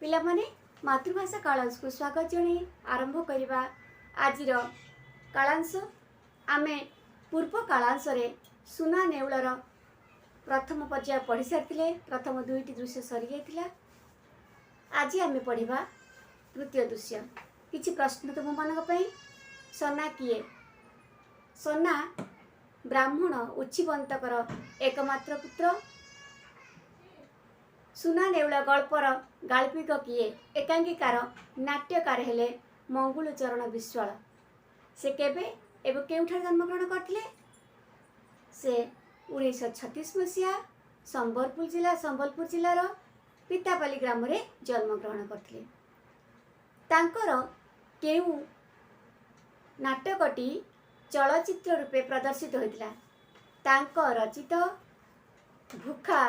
ପିଲାମାନେ, ମାତୃଭାଷା କାଳାଂଶକୁ ସ୍ୱାଗତ ଜଣାଇ ଆରମ୍ଭ କରିବା ଆଜିର କାଳାଂଶ। ଆମେ ପୂର୍ବ କାଳାଂଶରେ ସୁନା ନେଉଳର ପ୍ରଥମ ପର୍ଯ୍ୟାୟ ପଢ଼ି ସାରିଥିଲେ। ପ୍ରଥମ ଦୁଇଟି ଦୃଶ୍ୟ ସରିଯାଇଥିଲା। ଆଜି ଆମେ ପଢ଼ିବା ତୃତୀୟ ଦୃଶ୍ୟ। କିଛି ପ୍ରଶ୍ନ ତୁମମାନଙ୍କ ପାଇଁ। ସନା କିଏ? ସନା ବ୍ରାହ୍ମଣ ଉଚ୍ଛିବନ୍ତକର ଏକମାତ୍ର ପୁତ୍ର। ସୁନା ନେଉଳ ଗଳ୍ପର ଗାଳ୍ପିକ କିଏ? ଏକାଙ୍କିକାର ନାଟ୍ୟକାର ହେଲେ ମଙ୍ଗୁଳୁ ଚରଣ ବିଶ୍ୱାଳ। ସେ କେବେ ଏବଂ କେଉଁଠାରେ ଜନ୍ମଗ୍ରହଣ କରିଥିଲେ? ସେ 1936 ମସିହା ସମ୍ବଲପୁର ଜିଲ୍ଲାର ପିତାପାଲି ଗ୍ରାମରେ ଜନ୍ମଗ୍ରହଣ କରିଥିଲେ। ତାଙ୍କର କେଉଁ ନାଟକଟି ଚଳଚ୍ଚିତ୍ର ରୂପେ ପ୍ରଦର୍ଶିତ ହୋଇଥିଲା? ତାଙ୍କ ରଚିତ ଭୁଖା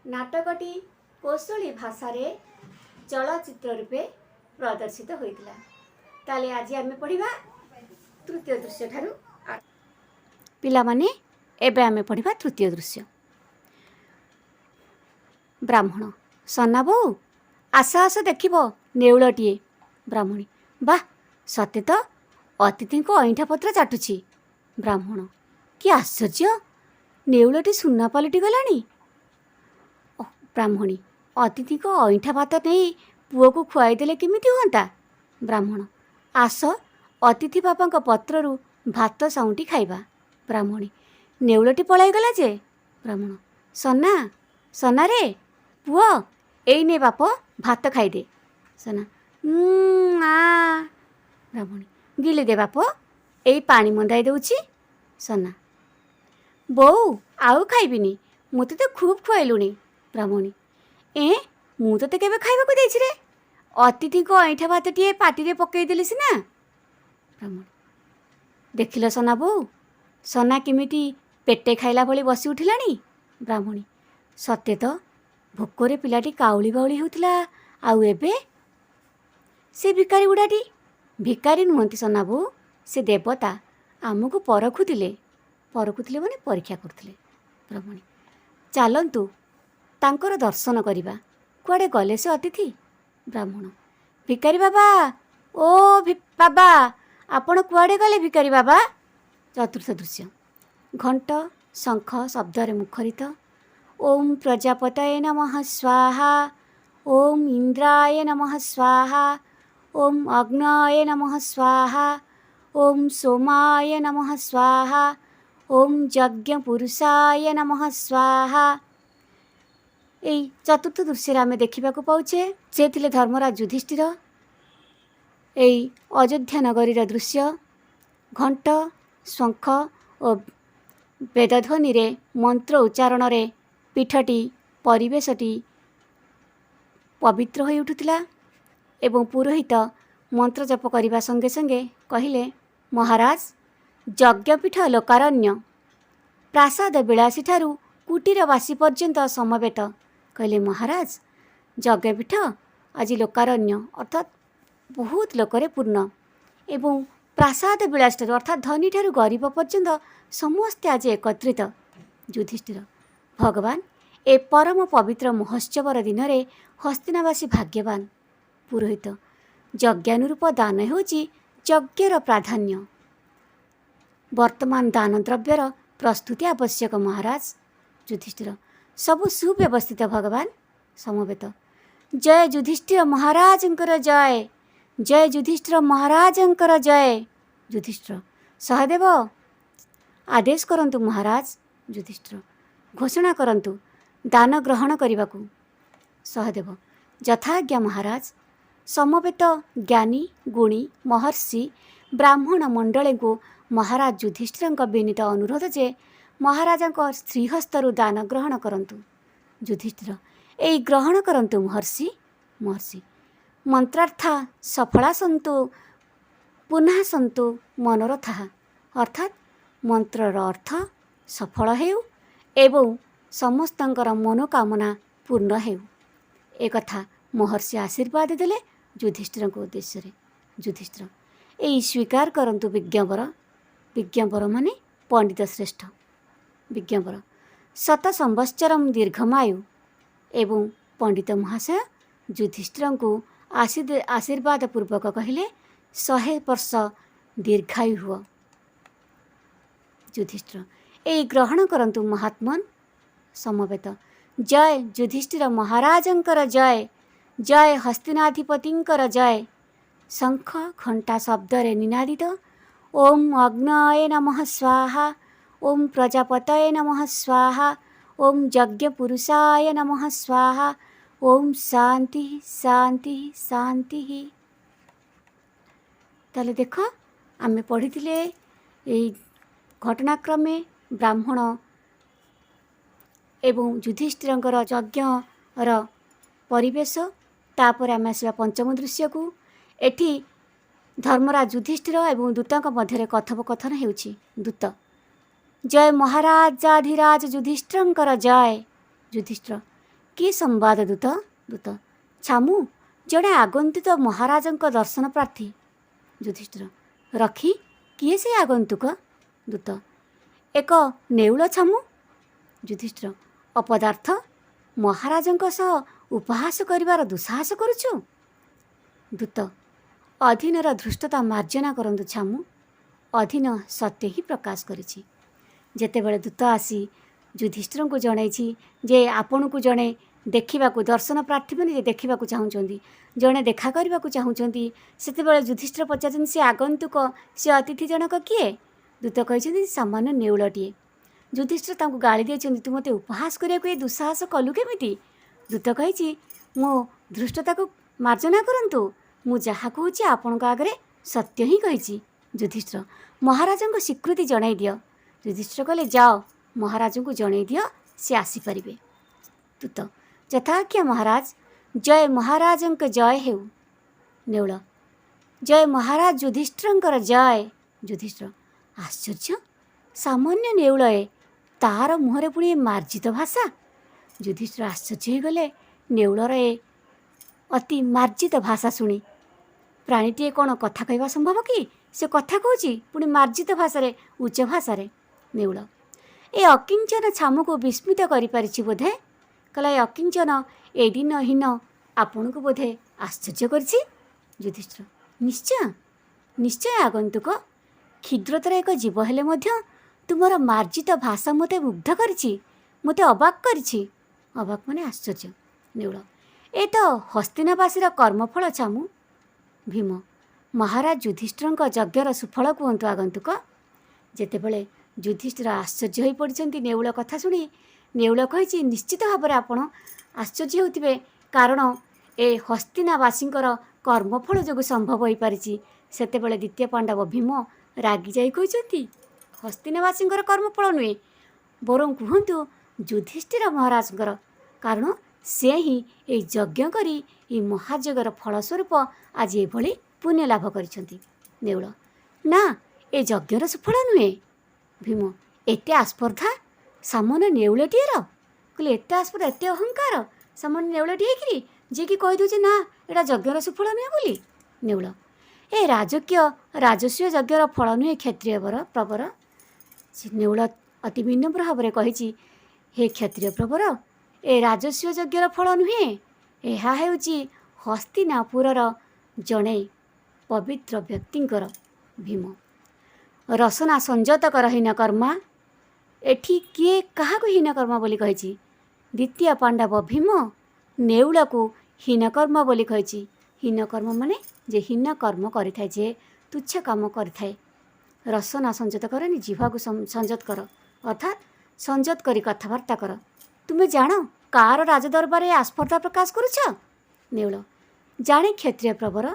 ନାଟକଟି କୋଶଳୀ ଭାଷାରେ ଚଳଚ୍ଚିତ୍ର ରୂପେ ପ୍ରଦର୍ଶିତ ହୋଇଥିଲା। ତାହେଲେ ଆଜି ଆମେ ପଢ଼ିବା ତୃତୀୟ ଦୃଶ୍ୟ ଠାରୁ। ପିଲାମାନେ, ଏବେ ଆମେ ପଢ଼ିବା ତୃତୀୟ ଦୃଶ୍ୟ। ବ୍ରାହ୍ମଣ: ସନା ବୋଉ, ଆସ ଆସ, ଦେଖିବ ନେଉଳଟିଏ। ବ୍ରାହ୍ମଣୀ: ବାଃ, ସତେ ତ, ଅତିଥିଙ୍କ ଅଇଁଠା ପତ୍ର ଚାଟୁଛି। ବ୍ରାହ୍ମଣ: କି ଆଶ୍ଚର୍ଯ୍ୟ, ନେଉଳଟି ସୁନା ପାଲଟି ଗଲାଣି। ବ୍ରାହ୍ମଣୀ: ଅତିଥିଙ୍କ ଅଇଁଠା ଭାତ ନେଇ ପୁଅକୁ ଖୁଆଇଦେଲେ କେମିତି ହୁଅନ୍ତା? ବ୍ରାହ୍ମଣ: ଆସ, ଅତିଥି ବାବାଙ୍କ ପତ୍ରରୁ ଭାତ ସାଉଁଟି ଖାଇବା। ବ୍ରାହ୍ମଣୀ: ନେଉଳଟି ପଳାଇଗଲା ଯେ। ବ୍ରାହ୍ମଣ: ସନା, ସନାରେ ପୁଅ, ଏଇ ନେ ବାପ, ଭାତ ଖାଇଦେ। ସନା: ଆ। ବ୍ରାହ୍ମଣୀ: ଗିଳିଦେ ବାପ, ଏଇ ପାଣି ମନ୍ଦାଇ ଦେଉଛି। ସନା: ବୋଉ, ଆଉ ଖାଇବିନି, ମୋତେ ତ ଖୁବ୍ ଖୁଆଇଲୁଣି। ବ୍ରାହ୍ମଣୀ: ଏ, ମୁଁ ତୋତେ କେବେ ଖାଇବାକୁ ଦେଇଛି ରେ? ଅତିଥିଙ୍କ ଅଇଁଠା ଭାତଟିଏ ପାଟିରେ ପକେଇଦେଲି ସିନା। ବ୍ରାହ୍ମଣୀ: ଦେଖିଲ ସନା ବୋଉ, ସନା କେମିତି ପେଟେ ଖାଇଲା ଭଳି ବସି ଉଠିଲାଣି। ବ୍ରାହ୍ମଣୀ: ସତେ ତ, ଭୋକରେ ପିଲାଟି କାଉଳି ବାଉଳି ହେଉଥିଲା, ଆଉ ଏବେ। ସେ ଭିକାରୀ ଗୁଡ଼ାଟି? ଭିକାରୀ ନୁହନ୍ତି ସନା ବୋଉ, ସେ ଦେବତା, ଆମକୁ ପରଖୁଥିଲେ। ପରଖୁଥିଲେ ମାନେ ପରୀକ୍ଷା କରୁଥିଲେ। ବ୍ରାହ୍ମଣୀ: ଚାଲନ୍ତୁ, ତାଙ୍କର ଦର୍ଶନ କରିବା। କୁଆଡ଼େ ଗଲେ ସେ ଅତିଥି? ବ୍ରାହ୍ମଣ: ଭିକାରୀ ବାବା, ଓ ବାବା, ଆପଣ କୁଆଡ଼େ ଗଲେ ଭିକାରୀ ବାବା? ଚତୁର୍ଥ ଦୃଶ୍ୟ। ଘଣ୍ଟ ଶଙ୍ଖ ଶବ୍ଦରେ ମୁଖରିତ। ଓମ୍ ପ୍ରଜାପତୟେ ନମଃ ସ୍ୱାହା, ଓମ୍ ଇନ୍ଦ୍ରାୟ ନମଃ ସ୍ୱାହା, ଓମ୍ ଅଗ୍ନୟେ ନମଃ ସ୍ୱାହା, ଓମ୍ ସୋମାୟ ନମଃ ସ୍ୱାହା, ଓମ୍ ଯଜ୍ଞ ପୁରୁଷାୟ ନମଃ ସ୍ୱାହା। ଏଇ ଚତୁର୍ଥ ଦୃଶ୍ୟରେ ଆମେ ଦେଖିବାକୁ ପାଉଛେ, ସେ ଥିଲେ ଧର୍ମରାଜ ଯୁଧିଷ୍ଠିର। ଏଇ ଅଯୋଧ୍ୟା ନଗରୀର ଦୃଶ୍ୟ। ଘଣ୍ଟ, ଶଙ୍ଖ ଓ ବେଦଧ୍ୱନିରେ, ମନ୍ତ୍ର ଉଚ୍ଚାରଣରେ ପୀଠଟି, ପରିବେଶଟି ପବିତ୍ର ହୋଇ ଉଠୁଥିଲା ଏବଂ ପୁରୋହିତ ମନ୍ତ୍ର ଜପ କରିବା ସଙ୍ଗେ ସଙ୍ଗେ କହିଲେ, ମହାରାଜ, ଯଜ୍ଞପୀଠ ଲୋକାରଣ୍ୟ, ପ୍ରାସାଦ ବିଳାସୀଠାରୁ କୁଟୀରବାସୀ ପର୍ଯ୍ୟନ୍ତ ସମବେତ। କହିଲେ, ମହାରାଜ, ଯଜ୍ଞପୀଠ ଆଜି ଲୋକାରଣ୍ୟ, ଅର୍ଥାତ୍ ବହୁତ ଲୋକରେ ପୂର୍ଣ୍ଣ ଏବଂ ପ୍ରାସାଦ ବିଳାସୀଠାରୁ, ଅର୍ଥାତ୍ ଧନୀଠାରୁ ଗରିବ ପର୍ଯ୍ୟନ୍ତ ସମସ୍ତେ ଆଜି ଏକତ୍ରିତ। ଯୁଧିଷ୍ଠିର: ଭଗବାନ, ଏ ପରମ ପବିତ୍ର ମହୋତ୍ସବର ଦିନରେ ହସ୍ତିନାବାସୀ ଭାଗ୍ୟବାନ। ପୁରୋହିତ: ଯଜ୍ଞାନୁରୂପ ଦାନ ହେଉଛି ଯଜ୍ଞର ପ୍ରାଧାନ୍ୟ। ବର୍ତ୍ତମାନ ଦାନ ଦ୍ରବ୍ୟର ପ୍ରସ୍ତୁତି ଆବଶ୍ୟକ, ମହାରାଜ। ଯୁଧିଷ୍ଠିର: ସବୁ ସୁବ୍ୟବସ୍ଥିତ, ଭଗବାନ। ସମବେତ: ଜୟ ଯୁଧିଷ୍ଠିର ମହାରାଜଙ୍କର ଜୟ, ଜୟ ଯୁଧିଷ୍ଠିର ମହାରାଜଙ୍କର ଜୟ। ଯୁଧିଷ୍ଠିର: ସହଦେବ, ଆଦେଶ କରନ୍ତୁ ମହାରାଜ। ଯୁଧିଷ୍ଠିର: ଘୋଷଣା କରନ୍ତୁ ଦାନ ଗ୍ରହଣ କରିବାକୁ। ସହଦେବ: ଯଥାଜ୍ଞା ମହାରାଜ। ସମବେତ ଜ୍ଞାନୀ ଗୁଣୀ ମହର୍ଷି ବ୍ରାହ୍ମଣ ମଣ୍ଡଳୀଙ୍କୁ ମହାରାଜ ଯୁଧିଷ୍ଠିରଙ୍କ ବିନୀତ ଅନୁରୋଧ ଯେ ମହାରାଜାଙ୍କ ଶ୍ରୀହସ୍ତରୁ ଦାନ ଗ୍ରହଣ କରନ୍ତୁ। ଯୁଧିଷ୍ଠିର: ଏଇ ଗ୍ରହଣ କରନ୍ତୁ ମହର୍ଷି। ମହର୍ଷି: ମନ୍ତ୍ରାର୍ଥା ସଫଳା ସନ୍ତୁ, ପୁନଃ ସନ୍ତୁ ମନୋରଥା। ଅର୍ଥାତ୍ ମନ୍ତ୍ରର ଅର୍ଥ ସଫଳ ହେଉ ଏବଂ ସମସ୍ତଙ୍କର ମନୋକାମନା ପୂର୍ଣ୍ଣ ହେଉ। ଏକଥା ମହର୍ଷି ଆଶୀର୍ବାଦ ଦେଲେ ଯୁଧିଷ୍ଠିରଙ୍କ ଉଦ୍ଦେଶ୍ୟରେ। ଯୁଧିଷ୍ଠିର: ଏଇ ସ୍ୱୀକାର କରନ୍ତୁ ବିଜ୍ଞବର। ବିଜ୍ଞବର ମାନେ ପଣ୍ଡିତ ଶ୍ରେଷ୍ଠ। ବିଜ୍ଞବର, ଶତ ସମ୍ବତ୍ସରମ ଦୀର୍ଘମାୟୁ। ଏବଂ ପଣ୍ଡିତ ମହାଶୟ ଯୁଧିଷ୍ଠିରଙ୍କୁ ଆଶୀର୍ବାଦ ପୂର୍ବକ କହିଲେ, 100 ବର୍ଷ ଦୀର୍ଘାୟୁ ହୁଅ। ଯୁଧିଷ୍ଠିର, ଏଇ ଗ୍ରହଣ କରନ୍ତୁ ମହାତ୍ମନ। ସମବେତ, ଜୟ ଯୁଧିଷ୍ଠିର ମହାରାଜଙ୍କର ଜୟ, ଜୟ ହସ୍ତିନାଧିପତିଙ୍କର ଜୟ। ଶଙ୍ଖ ଘଣ୍ଟା ଶବ୍ଦରେ ନିନାଦିତ। ଓಂ ଅଗ୍ନୟେ ନମଃ ସ୍ୱାହା, ଓಂ ପ୍ରଜାପତୟେ ନମଃ ସ୍ୱାହା, ଓಂ ଯଜ୍ଞ ପୁରୁଷାୟ ନମଃ ସ୍ୱାହା, ଓಂ ଶାନ୍ତି ଶାନ୍ତି ଶାନ୍ତି। ତାହେଲେ ଦେଖ, ଆମେ ପଢ଼ିଥିଲେ ଏଇ ଘଟଣାକ୍ରମେ ବ୍ରାହ୍ମଣ ଏବଂ ଯୁଧିଷ୍ଠିରଙ୍କର ଯଜ୍ଞର ପରିବେଶ। ତାପରେ ଆମେ ଆସିବା ପଞ୍ଚମ ଦୃଶ୍ୟକୁ। ଏଠି ଧର୍ମରାଜ ଯୁଧିଷ୍ଠିର ଏବଂ ଦୂତଙ୍କ ମଧ୍ୟରେ କଥୋପକଥନ ହେଉଛି। ଦୂତ, ଜୟ ମହାରାଜାଧିରାଜ ଯୁଧିଷ୍ଠିରଙ୍କର ଜୟ। ଯୁଧିଷ୍ଠିର, କି ସମ୍ବାଦ ଦୂତ? ଦୂତ, ଛାମୁ, ଜଣେ ଆଗନ୍ତୁକ ମହାରାଜଙ୍କ ଦର୍ଶନ ପ୍ରାର୍ଥୀ। ଯୁଧିଷ୍ଠିର, ରଖି, କିଏ ସେ ଆଗନ୍ତୁକ? ଦୂତ, ଏକ ନେଉଳ ଛାମୁ। ଯୁଧିଷ୍ଠିର, ଅପଦାର୍ଥ, ମହାରାଜଙ୍କ ସହ ଉପହାସ କରିବାର ଦୁଃସାହସ କରୁଛୁ? ଦୂତ, ଅଧୀନର ଧୃଷ୍ଟତା ମାର୍ଜନା କରନ୍ତୁ ଛାମୁ, ଅଧୀନ ସତ୍ୟ ହିଁ ପ୍ରକାଶ କରିଛି। ଯେତେବେଳେ ଦୂତ ଆସି ଯୁଧିଷ୍ଠିରଙ୍କୁ ଜଣାଇଛି ଯେ ଆପଣଙ୍କୁ ଜଣେ ଦେଖିବାକୁ ଦର୍ଶନ ପ୍ରାର୍ଥୀ ମାନେ ଯେ ଦେଖିବାକୁ ଚାହୁଁଛନ୍ତି, ଜଣେ ଦେଖା କରିବାକୁ ଚାହୁଁଛନ୍ତି, ସେତେବେଳେ ଯୁଧିଷ୍ଠିର ପଚାରୁଛନ୍ତି, ସେ ଆଗନ୍ତୁକ, ସେ ଅତିଥି ଜଣକ କିଏ? ଦୂତ କହିଛନ୍ତି, ସାମାନ୍ୟ ନେଉଳଟିଏ। ଯୁଧିଷ୍ଠିର ତାଙ୍କୁ ଗାଳି ଦେଇଛନ୍ତି, ତୁ ମୋତେ ଉପହାସ କରିବାକୁ ଏ ଦୁଃସାହସ କଲୁ କେମିତି? ଦୂତ କହିଛି, ମୋ ଧୃଷ୍ଟତାକୁ ମାର୍ଜନା କରନ୍ତୁ, ମୁଁ ଯାହା କହୁଛି ଆପଣଙ୍କ ଆଗରେ ସତ୍ୟ ହିଁ କହିଛି। ଯୁଧିଷ୍ଠିର, ମହାରାଜଙ୍କ ସ୍ୱୀକୃତି ଜଣାଇ ଦିଅ। ଯୁଧିଷ୍ଠିର କହିଲେ, ଯାଅ ମହାରାଜଙ୍କୁ ଜଣାଇ ଦିଅ, ସେ ଆସିପାରିବେ। ଦୂତ, ଯଥାଜ୍ଞା ମହାରାଜ, ଜୟ ମହାରାଜଙ୍କ ଜୟ ହେଉ। ନେଉଳ, ଜୟ ମହାରାଜ ଯୁଧିଷ୍ଠିରଙ୍କର ଜୟ। ଯୁଧିଷ୍ଠିର, ଆଶ୍ଚର୍ଯ୍ୟ, ସାମାନ୍ୟ ନେଉଳ ଏ, ତାର ମୁହଁରେ ପୁଣି ଏ ମାର୍ଜିତ ଭାଷା। ଯୁଧିଷ୍ଠିର ଆଶ୍ଚର୍ଯ୍ୟ ହୋଇଗଲେ ନେଉଳର ଏ ଅତି ମାର୍ଜିତ ଭାଷା ଶୁଣି। ପ୍ରାଣୀଟିଏ କ'ଣ କଥା କହିବା ସମ୍ଭବ କି? ସେ କଥା କହୁଛି ପୁଣି ମାର୍ଜିତ ଭାଷାରେ, ଉଚ୍ଚ ଭାଷାରେ। ନେଉଳ, ଏ ଅକିଞ୍ଚନ ଛାମୁକୁ ବିସ୍ମିତ କରିପାରିଛି ବୋଧେ। କହିଲା, ଏ ଅକିଞ୍ଚନ, ଏ ଦୀନହୀନ ଆପଣଙ୍କୁ ବୋଧେ ଆଶ୍ଚର୍ଯ୍ୟ କରିଛି। ଯୁଧିଷ୍ଠିର, ନିଶ୍ଚୟ ନିଶ୍ଚୟ ଆଗନ୍ତୁକ, କ୍ଷୁଦ୍ରତର ଏକ ଜୀବ ହେଲେ ମଧ୍ୟ ତୁମର ମାର୍ଜିତ ଭାଷା ମୋତେ ମୁଗ୍ଧ କରିଛି, ମୋତେ ଅବାକ୍ କରିଛି। ଅବାକ୍ ମାନେ ଆଶ୍ଚର୍ଯ୍ୟ। ନେଉଳ, ଏ ତ ହସ୍ତିନାବାସୀର କର୍ମଫଳ ଛାମୁ। ଭୀମ, ମହାରାଜ ଯୁଧିଷ୍ଠିରଙ୍କ ଯଜ୍ଞର ସୁଫଳ କୁହନ୍ତୁ ଆଗନ୍ତୁକ। ଯେତେବେଳେ ଯୁଧିଷ୍ଠିର ଆଶ୍ଚର୍ଯ୍ୟ ହୋଇପଡ଼ିଛନ୍ତି ନେଉଳ କଥା ଶୁଣି, ନେଉଳ କହିଛି, ନିଶ୍ଚିତ ଭାବରେ ଆପଣ ଆଶ୍ଚର୍ଯ୍ୟ ହେଉଥିବେ, କାରଣ ଏ ହସ୍ତିନାବାସୀଙ୍କର କର୍ମଫଳ ଯୋଗୁଁ ସମ୍ଭବ ହୋଇପାରିଛି। ସେତେବେଳେ ଦ୍ୱିତୀୟ ପାଣ୍ଡବ ଭୀମ ରାଗି ଯାଇ କହିଛନ୍ତି, ହସ୍ତିନାବାସୀଙ୍କର କର୍ମଫଳ ନୁହେଁ, ବରଂ କୁହନ୍ତୁ ଯୁଧିଷ୍ଠିର ମହାରାଜଙ୍କର, କାରଣ ସେ ହିଁ ଏହି ଯଜ୍ଞ କରି ଏହି ମହାଯଜ୍ଞର ଫଳସ୍ୱରୂପ ଆଜି ଏଭଳି ପୁଣ୍ୟ ଲାଭ କରିଛନ୍ତି। ନେଉଳ, ନା, ଏ ଯଜ୍ଞର ସୁଫଳ ନୁହେଁ। ଭୀମ, ଏତେ ଆସ୍ପର୍ଦ୍ଧା ସାମାନ୍ୟ ନେଉଳଟିଏର? କହିଲେ, ଏତେ ଆସ୍ପର୍ଦ୍ଧା, ଏତେ ଅହଙ୍କାର ସାମାନ୍ୟ ନେଉଳଟିଏ ହେଇକିରି, ଯିଏକି କହିଦେଉଛି ନା ଏଇଟା ଯଜ୍ଞର ସୁଫଳ ନୁହେଁ ବୋଲି। ନେଉଳ, ଏ ରାଜକୀୟ ରାଜସୂୟ ଯଜ୍ଞର ଫଳ ନୁହେଁ କ୍ଷତ୍ରିୟ ବର ପ୍ରବର। ସେ ନେଉଳ ଅତି ବିନମ୍ର ଭାବରେ କହିଛି, ହେ କ୍ଷତ୍ରିୟ ପ୍ରବର, ଏ ରାଜସୂୟ ଯଜ୍ଞର ଫଳ ନୁହେଁ, ଏହା ହେଉଛି ହସ୍ତିନାପୁରର ଜଣେ ପବିତ୍ର ବ୍ୟକ୍ତିଙ୍କର। ଭୀମ, ରସନା ସଂଯତ କର ହୀନ କର୍ମା। ଏଠି କିଏ କାହାକୁ ହୀନକର୍ମ ବୋଲି କହିଛି? ଦ୍ୱିତୀୟ ପାଣ୍ଡବ ଭୀମ ନେଉଳକୁ ହୀନକର୍ମ ବୋଲି କହିଛି। ହୀନକର୍ମ ମାନେ ଯେ ହୀନ କର୍ମ କରିଥାଏ, ଯେ ତୁଚ୍ଛ କାମ କରିଥାଏ। ରସନା ସଂଯତ କରନି, ଜିହ୍ୱାକୁ ସଂଯତ କର, ଅର୍ଥାତ୍ ସଂଯତ କରି କଥାବାର୍ତ୍ତା କର। ତୁମେ ଜାଣ କାହାର ରାଜଦରବାରରେ ଆସ୍ପର୍ଦ୍ଧା ପ୍ରକାଶ କରୁଛ? ନେଉଳ, ଜାଣେ କ୍ଷତ୍ରିୟ ପ୍ରବର,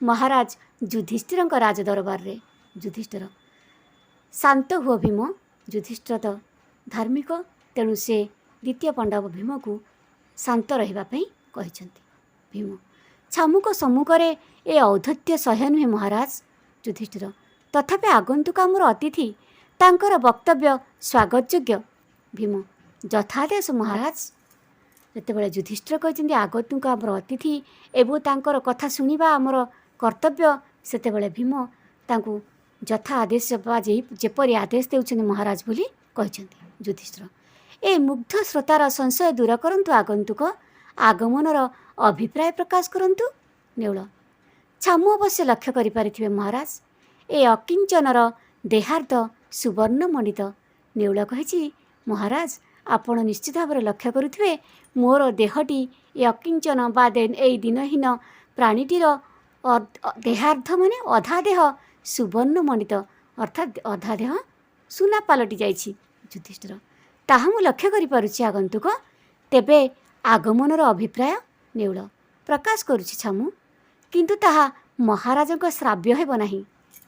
ମହାରାଜ ଯୁଧିଷ୍ଠିରଙ୍କ ରାଜଦରବାରରେ। ଯୁଧିଷ୍ଠିର, ଶାନ୍ତ ହୁଅ ଭୀମ। ଯୁଧିଷ୍ଠିର ତ ଧାର୍ମିକ, ତେଣୁ ସେ ଦ୍ୱିତୀୟ ପାଣ୍ଡବ ଭୀମକୁ ଶାନ୍ତ ରହିବା ପାଇଁ କହିଛନ୍ତି। ଭୀମ, ଛାମୁକ ସମ୍ମୁଖରେ ଏ ଔଦ୍ଧତ୍ୟ ସହ୍ୟ ନୁହେଁ ମହାରାଜ। ଯୁଧିଷ୍ଠିର, ତଥାପି ଆଗନ୍ତୁକ ଆମର ଅତିଥି, ତାଙ୍କର ବକ୍ତବ୍ୟ ସ୍ୱାଗତଯୋଗ୍ୟ। ଭୀମ, ଯଥାଦେଶ ମହାରାଜ। ଯେତେବେଳେ ଯୁଧିଷ୍ଠିର କହିଛନ୍ତି ଆଗନ୍ତୁକ ଆମର ଅତିଥି ଏବଂ ତାଙ୍କର କଥା ଶୁଣିବା ଆମର କର୍ତ୍ତବ୍ୟ, ସେତେବେଳେ ଭୀମ ତାଙ୍କୁ ଯଥା ଆଦେଶ ବା ଯେପରି ଆଦେଶ ଦେଉଛନ୍ତି ମହାରାଜ ବୋଲି କହିଛନ୍ତି। ଯୁଧିଷ୍ଠିର, ଏ ମୁଗ୍ଧ ଶ୍ରୋତାର ସଂଶୟ ଦୂର କରନ୍ତୁ ଆଗନ୍ତୁକ, ଆଗମନର ଅଭିପ୍ରାୟ ପ୍ରକାଶ କରନ୍ତୁ। ନେଉଳ, ଛାମୁ ଅବଶ୍ୟ ଲକ୍ଷ୍ୟ କରିପାରିଥିବେ ମହାରାଜ, ଏ ଅକିଞ୍ଚନର ଦେହାର୍ଦ୍ଧ ସୁବର୍ଣ୍ଣ ମଣ୍ଡିତ। ନେଉଳ କହିଛି, ମହାରାଜ, ଆପଣ ନିଶ୍ଚିତ ଭାବରେ ଲକ୍ଷ୍ୟ କରୁଥିବେ ମୋର ଦେହଟି ଏ ଅକିଞ୍ଚନ ବା ଏଇ ଦିନହୀନ ପ୍ରାଣୀଟିର ଦେହାର୍ଦ୍ଧ ମାନେ ଅଧା ଦେହ ସୁବର୍ଣ୍ଣ ମଣ୍ଡିତ, ଅର୍ଥାତ୍ ଅଧା ଦେହ ସୁନା ପାଲଟି ଯାଇଛି। ଯୁଧିଷ୍ଠିର, ତାହା ମୁଁ ଲକ୍ଷ୍ୟ କରିପାରୁଛି ଆଗନ୍ତୁକ, ତେବେ ଆଗମନର ଅଭିପ୍ରାୟ? ନେଉଳ, ପ୍ରକାଶ କରୁଛି ଛାମୁ, କିନ୍ତୁ ତାହା ମହାରାଜଙ୍କ ଶ୍ରାବ୍ୟ ହେବ ନାହିଁ।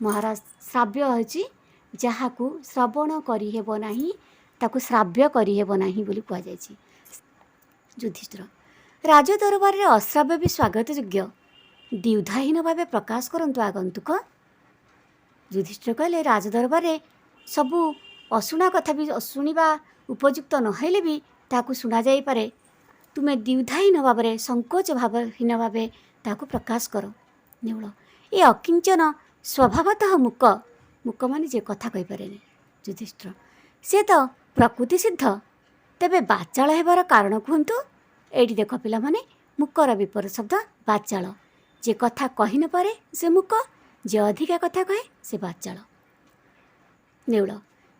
ମହାରାଜ, ଶ୍ରାବ୍ୟ ହେଉଛି ଯାହାକୁ ଶ୍ରବଣ କରିହେବ ନାହିଁ, ତାକୁ ଶ୍ରାବ୍ୟ କରିହେବ ନାହିଁ ବୋଲି କୁହାଯାଇଛି। ଯୁଧିଷ୍ଠିର, ରାଜ ଦରବାରରେ ଅଶ୍ରାବ୍ୟ ବି ସ୍ୱାଗତ ଯୋଗ୍ୟ। ଦ୍ୱିଧାହୀନ ଭାବେ ପ୍ରକାଶ କରନ୍ତୁ ଆଗନ୍ତୁକ। ଯୁଧିଷ୍ଠିର କହିଲେ, ରାଜ ଦରବାରରେ ସବୁ ଅଶୁଣା କଥା ବି ଶୁଣିବା ଉପଯୁକ୍ତ ନହେଲେ ବି ତାହାକୁ ଶୁଣାଯାଇପାରେ। ତୁମେ ଦ୍ୱିଧାହୀନ ଭାବରେ, ସଙ୍କୋଚ ଭାବହୀନ ଭାବେ ତାହାକୁ ପ୍ରକାଶ କର। ନେଉଳ, ଏ ଅକିଞ୍ଚନ ସ୍ୱଭାବତଃ ମୂକ। ମୂକ ମାନେ ଯିଏ କଥା କହିପାରେନି। ଯୁଧିଷ୍ଠିର, ସେ ତ ପ୍ରକୃତି ସିଦ୍ଧ, ତେବେ ବାଚାଳ ହେବାର କାରଣ କୁହନ୍ତୁ। ଏଇଠି ଦେଖ ପିଲାମାନେ, ମୂକର ବିପରୀତ ଶବ୍ଦ ବାଚାଳ। ଯିଏ କଥା କହି ନପାରେ ସେ ମୂକ, ଯିଏ ଅଧିକା କଥା କହେ ସେ ବାଚାଳ। ନେଉଳ,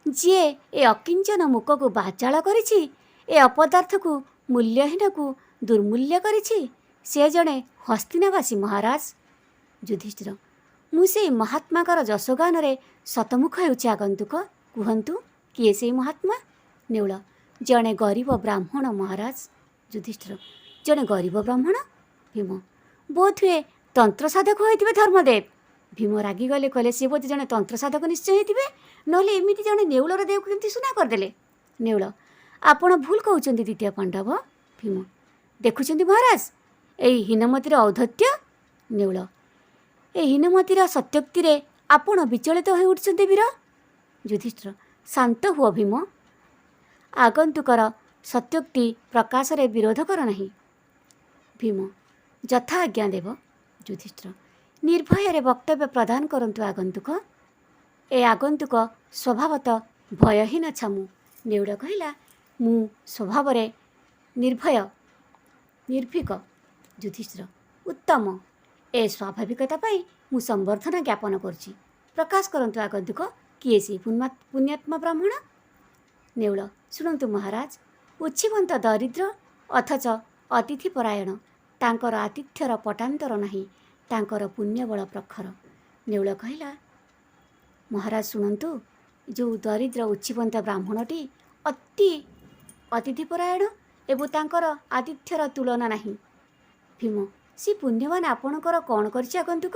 ଯିଏ ଏ ଅକିଞ୍ଚନ ମୂକକୁ ବାଚାଳ କରିଛି, ଏ ଅପଦାର୍ଥକୁ, ମୂଲ୍ୟହୀନକୁ ଦୁର୍ମୂଲ୍ୟ କରିଛି, ସେ ଜଣେ ହସ୍ତିନାବାସୀ ମହାରାଜ। ଯୁଧିଷ୍ଠିର, ମୁଁ ସେଇ ମହାତ୍ମାଙ୍କର ଯଶୋଗାନରେ ଶତମୁଖ ହେଉଛି ଆଗନ୍ତୁକ, କୁହନ୍ତୁ କିଏ ସେଇ ମହାତ୍ମା? ନେଉଳ, ଜଣେ ଗରିବ ବ୍ରାହ୍ମଣ ମହାରାଜ। ଯୁଧିଷ୍ଠିର, ଜଣେ ଗରିବ ବ୍ରାହ୍ମଣ? ଭୀମ, ବୋଧହୁଏ ତନ୍ତ୍ର ସାଧକ ହୋଇଥିବେ ଧର୍ମଦେବ। ଭୀମ ରାଗିଗଲେ, କହିଲେ ସିଏ ବୋଧେ ଜଣେ ତନ୍ତ୍ର ସାଧକ ନିଶ୍ଚୟ ହେଇଥିବେ, ନହେଲେ ଏମିତି ଜଣେ ନେଉଳର ଦେହକୁ କେମିତି ସୁନା କରିଦେଲେ? ନେଉଳ, ଆପଣ ଭୁଲ କହୁଛନ୍ତି ଦ୍ୱିତୀୟ ପାଣ୍ଡବ। ଭୀମ, ଦେଖୁଛନ୍ତି ମହାରାଜ ଏଇ ହୀନମତିର ଔଦ୍ଧତ୍ୟ? ନେଉଳ, ଏ ହୀନମତିର ସତ୍ୟୋକ୍ତିରେ ଆପଣ ବିଚଳିତ ହୋଇ ଉଠୁଛନ୍ତି ବୀର। ଯୁଧିଷ୍ଠିର, ଶାନ୍ତ ହୁଅ ଭୀମ, ଆଗନ୍ତୁକର ସତ୍ୟୋକ୍ତି ପ୍ରକାଶରେ ବିରୋଧ କର ନାହିଁ। ଭୀମ, ଯଥା ଆଜ୍ଞା ଦେବ। ଯୁଧିଷ୍ଠିର, ନିର୍ଭୟରେ ବକ୍ତବ୍ୟ ପ୍ରଦାନ କରନ୍ତୁ ଆଗନ୍ତୁକ। ଏ ଆଗନ୍ତୁକ ସ୍ୱଭାବତଃ ଭୟହୀନ ଛାମୁ। ନେଉଳ କହିଲା, ମୁଁ ସ୍ୱଭାବରେ ନିର୍ଭୟ, ନିର୍ଭୀକ। ଯୁଧିଷ୍ଠିର, ଉତ୍ତମ, ଏ ସ୍ୱାଭାବିକତା ପାଇଁ ମୁଁ ସମ୍ବର୍ଦ୍ଧନା ଜ୍ଞାପନ କରୁଛି। ପ୍ରକାଶ କରନ୍ତୁ ଆଗନ୍ତୁକ, କିଏ ସେ ପୁଣ୍ୟାତ୍ମା ବ୍ରାହ୍ମଣ? ନେଉଳ, ଶୁଣନ୍ତୁ ମହାରାଜ, ଉଚ୍ଛିବନ୍ତ ଦରିଦ୍ର ଅଥଚ ଅତିଥିପରାୟଣ, ତାଙ୍କର ଆତିଥ୍ୟର ପଟାନ୍ତର ନାହିଁ, ତାଙ୍କର ପୁଣ୍ୟବଳ ପ୍ରଖର। ନେଉଳ କହିଲା, ମହାରାଜ ଶୁଣନ୍ତୁ, ଯେଉଁ ଦରିଦ୍ର ଉଚ୍ଛିବନ୍ତ ବ୍ରାହ୍ମଣଟି ଅତି ଅତିଥିପରାୟଣ ଏବଂ ତାଙ୍କର ଆତିଥ୍ୟର ତୁଳନା ନାହିଁ। ଭୀମ, ସେ ପୁଣ୍ୟବାନ ଆପଣଙ୍କର କ'ଣ କରିଛି ଆଗନ୍ତୁକ,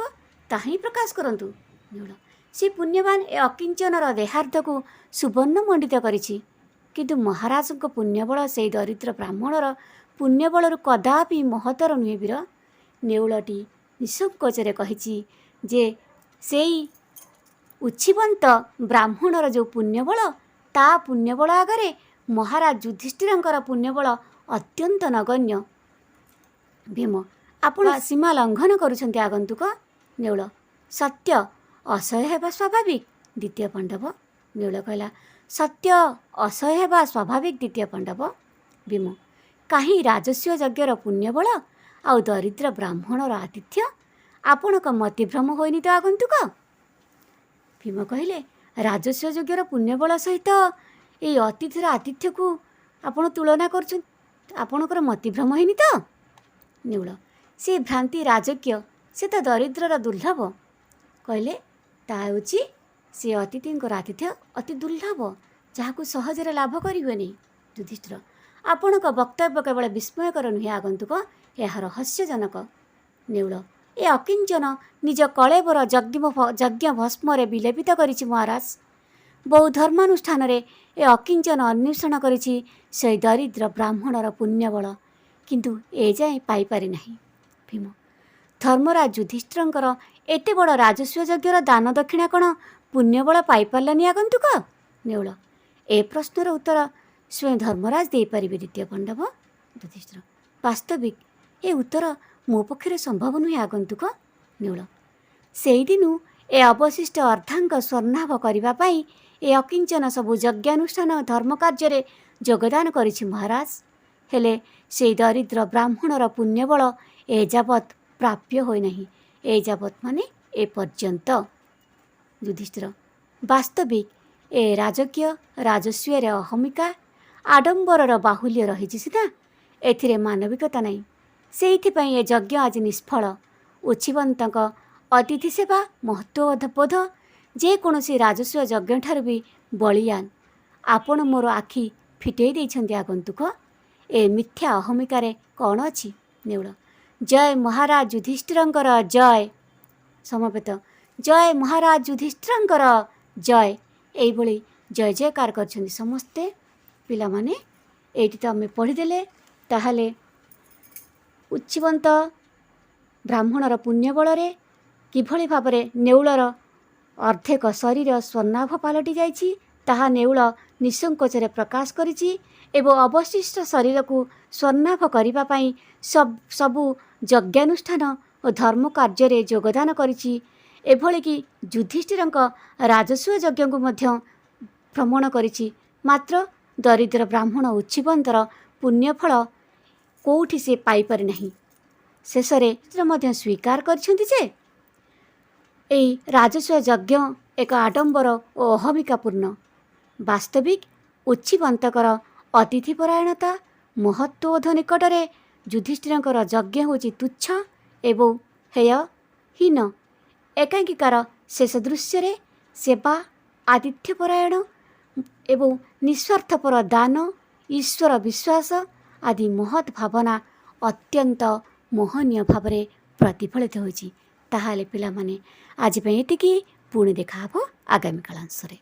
ତାହା ହିଁ ପ୍ରକାଶ କରନ୍ତୁ। ନେଉଳ, ସେ ପୁଣ୍ୟବାନ ଏ ଅକିଞ୍ଚନର ଦେହାର୍ଦ୍ଧକୁ ସୁବର୍ଣ୍ଣ ମଣ୍ଡିତ କରିଛି, କିନ୍ତୁ ମହାରାଜଙ୍କ ପୁଣ୍ୟବଳ ସେଇ ଦରିଦ୍ର ବ୍ରାହ୍ମଣର ପୁଣ୍ୟବଳରୁ କଦାପି ମହତ୍ତର ନୁହେଁ ବୀର। ନେଉଳଟି ନିଃସଙ୍କୋଚରେ କହିଛି ଯେ ସେଇ ଉଚ୍ଛିବନ୍ତ ବ୍ରାହ୍ମଣର ଯେଉଁ ପୁଣ୍ୟବଳ, ତା ପୁଣ୍ୟବଳ ଆଗରେ ମହାରାଜ ଯୁଧିଷ୍ଠିରଙ୍କର ପୁଣ୍ୟବଳ ଅତ୍ୟନ୍ତ ନଗଣ୍ୟ। ଭୀମ, ଆପଣ ସୀମା ଲଙ୍ଘନ କରୁଛନ୍ତି ଆଗନ୍ତୁକ। ନେଉଳ, ସତ୍ୟ ଅସହ୍ୟ ହେବା ସ୍ୱାଭାବିକ ଦ୍ୱିତୀୟ ପାଣ୍ଡବ। ନେଉଳ କହିଲା, ସତ୍ୟ ଅସହ୍ୟ ହେବା ସ୍ୱାଭାବିକ ଦ୍ୱିତୀୟ ପାଣ୍ଡବ। ଭୀମ, କାହିଁ ରାଜସୂୟ ଯଜ୍ଞର ପୁଣ୍ୟବଳ ଆଉ ଦରିଦ୍ର ବ୍ରାହ୍ମଣର ଆତିଥ୍ୟ? ଆପଣଙ୍କ ମତିଭ୍ରମ ହୋଇନି ତ ଆଗନ୍ତୁକ? ଭୀମ କହିଲେ, ରାଜସୂୟ ଯଜ୍ଞର ପୁଣ୍ୟବଳ ସହିତ ଏଇ ଅତିଥିର ଆତିଥ୍ୟକୁ ଆପଣ ତୁଳନା କରୁଛନ୍ତି, ଆପଣଙ୍କର ମତିଭ୍ରମ ହେଇନି ତ? ନେଉଳ, ସେ ଭ୍ରାନ୍ତି ରାଜକୀୟ, ସେ ତ ଦରିଦ୍ରର ଦୁର୍ଲଭ। କହିଲେ, ତାହା ହେଉଛି ସେ ଅତିଥିଙ୍କର ଆତିଥ୍ୟ ଅତି ଦୁର୍ଲଭ, ଯାହାକୁ ସହଜରେ ଲାଭ କରିହୁଏନି। ଯୁଧିଷ୍ଠିର, ଆପଣଙ୍କ ବକ୍ତବ୍ୟ କେବଳ ବିସ୍ମୟକର ନୁହେଁ ଆଗନ୍ତୁକ, ଏହା ରହସ୍ୟଜନକ। ନେଉଳ, ଏ ଅକିଞ୍ଚନ ନିଜ କଳେବର ଯଜ୍ଞ ଭସ୍ମରେ ବିଲେପିତ କରିଛି ମହାରାଜ। ବହୁ ଧର୍ମାନୁଷ୍ଠାନରେ ଏ ଅକିଞ୍ଚନ ଅନ୍ୱେଷଣ କରିଛି ସେଇ ଦରିଦ୍ର ବ୍ରାହ୍ମଣର ପୁଣ୍ୟବଳ, କିନ୍ତୁ ଏଯାଏଁ ପାଇପାରି ନାହିଁ। ଭୀମ, ଧର୍ମରାଜ ଯୁଧିଷ୍ଠିରଙ୍କର ଏତେ ବଡ଼ ରାଜସୂୟ ଯଜ୍ଞର ଦାନ ଦକ୍ଷିଣା କ'ଣ ପୁଣ୍ୟବଳ ପାଇପାରିଲାନି ଆଗନ୍ତୁକ? ନେଉଳ, ଏ ପ୍ରଶ୍ନର ଉତ୍ତର ସ୍ୱୟଂ ଧର୍ମରାଜ ଦେଇପାରିବେ ଦ୍ୱିତୀୟ ପାଣ୍ଡବ। ଯୁଧିଷ୍ଠିର, ବାସ୍ତବିକ ଏ ଉତ୍ତର ମୋ ପକ୍ଷରେ ସମ୍ଭବ ନୁହେଁ ଆଗନ୍ତୁକ। ନେଉଳ, ସେଇଦିନୁ ଏ ଅବଶିଷ୍ଟ ଅର୍ଦ୍ଧାଙ୍ଗ ସ୍ୱର୍ଣ୍ଣାଭ କରିବା ପାଇଁ ଏ ଅକିଞ୍ଚନ ସବୁ ଯଜ୍ଞାନୁଷ୍ଠାନ ଧର୍ମ କାର୍ଯ୍ୟରେ ଯୋଗଦାନ କରିଛି ମହାରାଜ। ହେଲେ ସେଇ ଦରିଦ୍ର ବ୍ରାହ୍ମଣର ପୁଣ୍ୟବଳ ଏଯାବତ୍ ପ୍ରାପ୍ୟ ହୋଇନାହିଁ। ଏଯାବତ୍ ମାନେ ଏ ପର୍ଯ୍ୟନ୍ତ। ଯୁଧିଷ୍ଠିର, ବାସ୍ତବିକ ଏ ରାଜକୀୟ ରାଜସୂୟରେ ଅହମିକା, ଆଡମ୍ବରର ବାହୁଲ୍ୟ ରହିଛି ସିନା, ଏଥିରେ ମାନବିକତା ନାହିଁ। ସେଇଥିପାଇଁ ଏ ଯଜ୍ଞ ଆଜି ନିଷ୍ଫଳ। ଉଚ୍ଛିବନ୍ତଙ୍କ ଅତିଥି ସେବା ମହତ୍ତ୍ୱବୋଧ ଯେକୌଣସି ରାଜସୂୟ ଯଜ୍ଞଠାରୁ ବି ବଳିୟାନ। ଆପଣ ମୋର ଆଖି ଫିଟେଇ ଦେଇଛନ୍ତି ଆଗନ୍ତୁକ। ଏ ମିଥ୍ୟା ଅହମିକାରେ କ'ଣ ଅଛି? ନେଉଳ, ଜୟ ମହାରାଜ ଯୁଧିଷ୍ଠିରଙ୍କର ଜୟ। ସମବେତ, ଜୟ ମହାରାଜ ଯୁଧିଷ୍ଠିରଙ୍କର ଜୟ। ଏଇଭଳି ଜୟ ଜୟକାର କରିଛନ୍ତି ସମସ୍ତେ। ପିଲାମାନେ, ଏଇଠି ତ ଆମେ ପଢ଼ିଦେଲେ। ତାହେଲେ ଉଚ୍ଛିବନ୍ତ ବ୍ରାହ୍ମଣର ପୁଣ୍ୟ ବଳରେ କିଭଳି ଭାବରେ ନେଉଳର ଅର୍ଦ୍ଧେକ ଶରୀର ସ୍ୱର୍ଣ୍ଣାଭ ପାଲଟି ଯାଇଛି, ତାହା ନେଉଳ ନିଃସଙ୍କୋଚରେ ପ୍ରକାଶ କରିଛି ଏବଂ ଅବଶିଷ୍ଟ ଶରୀରକୁ ସ୍ୱର୍ଣ୍ଣାଭ କରିବା ପାଇଁ ସବୁ ଯଜ୍ଞାନୁଷ୍ଠାନ ଓ ଧର୍ମ କାର୍ଯ୍ୟରେ ଯୋଗଦାନ କରିଛି। ଏଭଳିକି ଯୁଧିଷ୍ଠିରଙ୍କ ରାଜସୂୟ ଯଜ୍ଞକୁ ମଧ୍ୟ ଭ୍ରମଣ କରିଛି। ମାତ୍ର ଦରିଦ୍ର ବ୍ରାହ୍ମଣ ଉଚ୍ଛିବନ୍ତର ପୁଣ୍ୟଫଳ କେଉଁଠି ସେ ପାଇପାରି ନାହିଁ। ଶେଷରେ ମଧ୍ୟ ସ୍ୱୀକାର କରିଛନ୍ତି ଯେ ଏହି ରାଜସୂୟ ଯଜ୍ଞ ଏକ ଆଡମ୍ବର ଓ ଅହମିକାପୂର୍ଣ୍ଣ। ବାସ୍ତବିକ ଉଚ୍ଛିବନ୍ତଙ୍କର ଅତିଥିପରାୟଣତା ମହତ୍ତ୍ୱବୋଧ ନିକଟରେ ଯୁଧିଷ୍ଠିରଙ୍କର ଯଜ୍ଞ ହେଉଛି ତୁଚ୍ଛ ଏବଂ ହେୟ ହୀନ। ଏକାଙ୍କିକାର ଶେଷ ଦୃଶ୍ୟରେ ସେବା, ଆତିଥ୍ୟପରାୟଣ ଏବଂ ନିସ୍ୱାର୍ଥପର ଦାନ, ଈଶ୍ୱର ବିଶ୍ୱାସ ଆଦି ମହତ୍ ଭାବନା ଅତ୍ୟନ୍ତ ମୋହନୀୟ ଭାବରେ ପ୍ରତିଫଳିତ ହୋଇଛି। ତାହେଲେ ପିଲାମାନେ, ଆଜି ପାଇଁ ଏତିକି। ପୁଣି ଦେଖାହେବ ଆଗାମୀ କାଳାଂଶରେ।